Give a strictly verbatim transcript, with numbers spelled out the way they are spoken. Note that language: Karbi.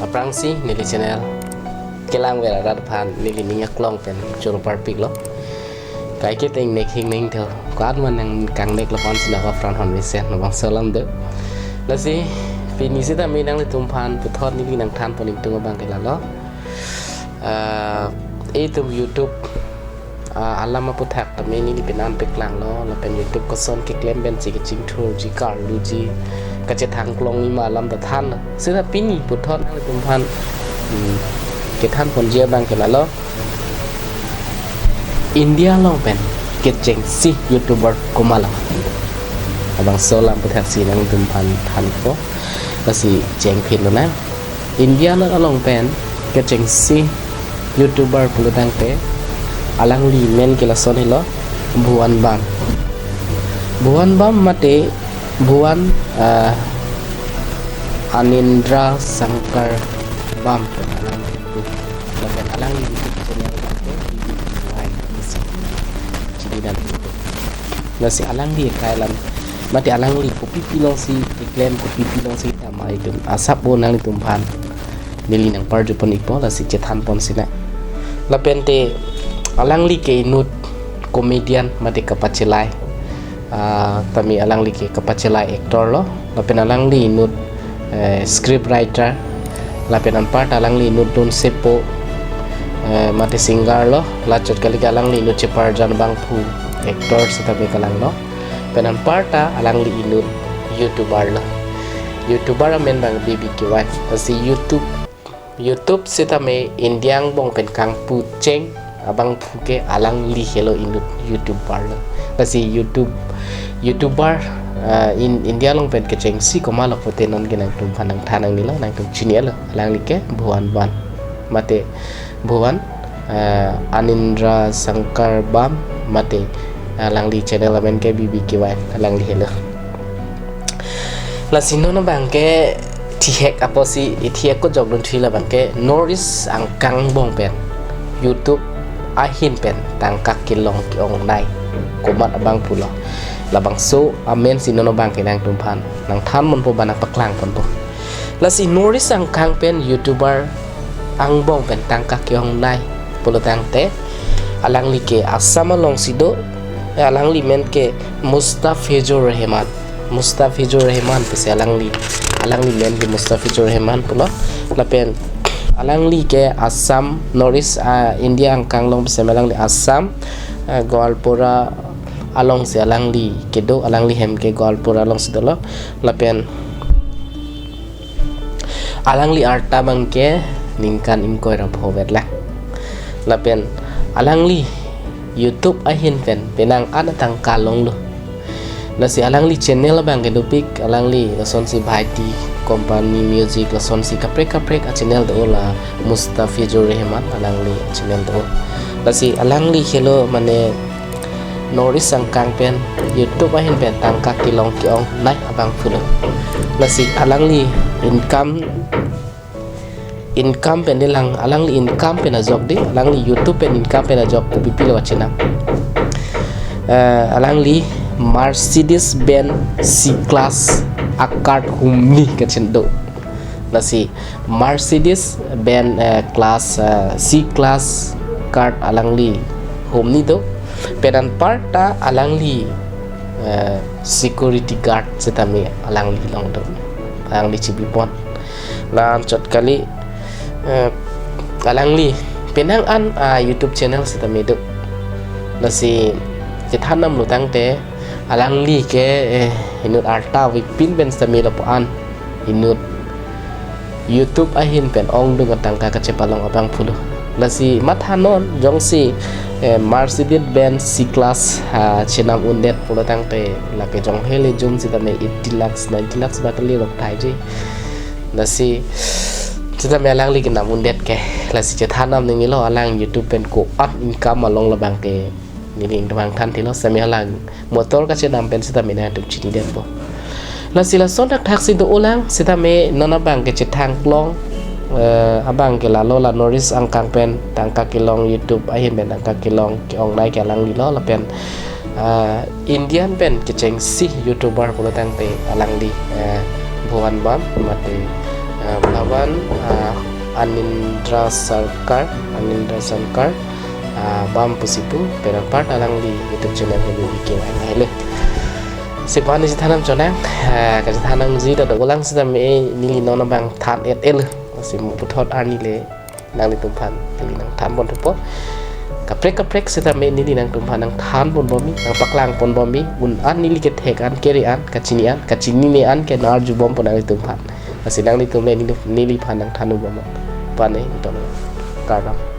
Aphrangsi neli channel kelang ver arat aphan neli ning aklong pen choro parpiklo. Kaike te ingnek hing ning tho. Ko-an man nangkangnek lo aphan si nang apran hon mesen labangso alam do. Lasi pini sitame nanglitum aphan puthot neli nangthan pon ingtung abang ke lalo. Ah, itum YouTube, ah, alam aputhak tame neli penan peklanglo, lapen YouTube koson keklem pensi kachingthurji, karluji, kachethang klongji ma alam ta thanlo. Seta pini puthot nanglitum aphan, hmm, kethan ponji abang ke lalo. India along pen kechengsi YouTuber komatlo. Labangso alam aputhak si nanglitum aphan thanpo. Lasi chengphinlo nang. India along pen kechengsi YouTuber pulo tangte alangli men ke lason helo, Bhuvan Bam. Bhuvan Bam mate Bhuvan, ah, Anindra Shankar Bam. Lapen alangli YouTube channel abang ke B B K Y isi. Chinidan. Lasi alangli akai alam mate alangli kopi pilongsi keklem, kopi pilongsi tama itum asap bo nanglitum aphan neli nangparju pon ikpo, lasi chethan ponsi nang. Lapen te alangli ke inut comedian mate kapachelai, ah, tame alangli ke kapachelai actor lo. Lapen alangli inut, eh, script writer. Lapen anparta alangli inut dun sepo, eh, mate singer lo. Lachot kali ke alangli inut cheparjan abangphu actor sitame kalanglo. Pen anparta alangli inut YouTuber lo. YouTuber amen abang B B K Y. Lasi YouTube, YouTube sitame India angbong pen kangpucheng abangphu ke alangli helo inut YouTuber lo. Lasi YouTube, YouTuber, ah, in India along pen kechengsi komatlo pulote non ke nangtum aphan nangthan nangnelo, nangtum chinilo. Alangli ke Bhuvan Bam mate Bhuvan, ah, Anindra Shankar Bam mate alangli channel amen ke B B K Y, alangli helo. Lasi non abang ke thihek apotsi, ithihek ko jok dun thi labang ke North East angkang angbong pen YouTube ahin pen tangka kelong ke-ongnei komat abangphu lo. Labangso amen si non abang ke nangtum aphan nangthan ponpo, bana paklang ponpo. Lasi North East angkang pen YouTuber angbong pen tangka ke-ongnei pulo tangte alangli ke Assam alongsi do, eh, alangli men ke Mustafizur Rahman. Mustafizur Rahman pusi alangli, alangli men ke Mustafizur Rahman pulo. Lapen alangli ke Assam, North East, ah, India angkang along pusi alangli Assam, ah, Goalpara alongsi alangli kedo, alangli hem ke Goalpara alongsi dolo. Lapen alangli arta abang ke ningkan ingkoi ra pho vet lang. Lapen alangli YouTube ahin pen penang an atangka longlo. Lasi alangli channel abang ke dopik, alangli lasonsi Bhaiti Company Music, lasonsi kaprek kaprek a-channel do, la Mustafizur Rahman alangli channel do. Lasi alangli helo mane North East angkang pen YouTube ahin pen tangka kelong ke-ongnei abangphu lo. Lasi alangli income, income pen de lang, alangli income pen ajok de, alangli YouTube pen income pen ajok kopi pilo kachinam. Eh, alangli Mercedes Benz C-Class a-car humni kachin do. Lasi Mercedes Benz, eh, class, eh, C-Class car alangli humni do. Pen anparta alangli, eh, security guard sitame alangli long do. Alangli chibi pon. La anchot kali, eh, alangli penang an a-YouTube channel sitame do. Lasi chethan nam lo tangte alangli ke, eh, inut arta avepin pen sitame lapu-an inut YouTube ahin pen ongdung atangka kachepalong abangphu lo. Lasi mathanon jongsi, eh, Mercedes Benz C-Class ha chenam undet pulo tangte lake jong hele jum sitame eighty lakhs, ninety lakhs ba kali lok thaiji. Lasi sitame alangli kenam undet ke. Lasi chethan nam ningjelo alang YouTube pen ko-an income along labang ke neli ingdemang than thilo, sitame alang motor kachenam pen sitame nangtum chinidetpo. Lasi lason thakthak si do-olang sitame non abang ke chethang klong, eh, abang ke lalo, la North East angkang pen tangka kelong, YouTube ahin pen tangka kelong ke-ongnei ke alangli lo, lapen, eh, Indian pen kechengsi YouTuber pulo tangte alangli, eh, Bhuvan Bam mate, Ah, laban, ah, Anindra Sarkar, Anindra Sarkar, ah, bam pusi pu, pen apar ta alangli YouTube channel helo bikin ang helo. Si pu ani chethan nangchonang, ah, kachethan nangji ta dolang sitame neli non abang than et el. Si mo puthot arni le nanglitum aphan neli nangthan pon thupo. Kaprek kaprek sitame neli nangtum aphan nangthan pon bomji, nangpaklang pon bomji, un an neli kethek an, kere an, kachini an, kachinine an ke nang-arju bom pon nanglitum aphan. Lasi nanglitum le neli, neli aphan nangthan bom. Pane, ito. Kardom.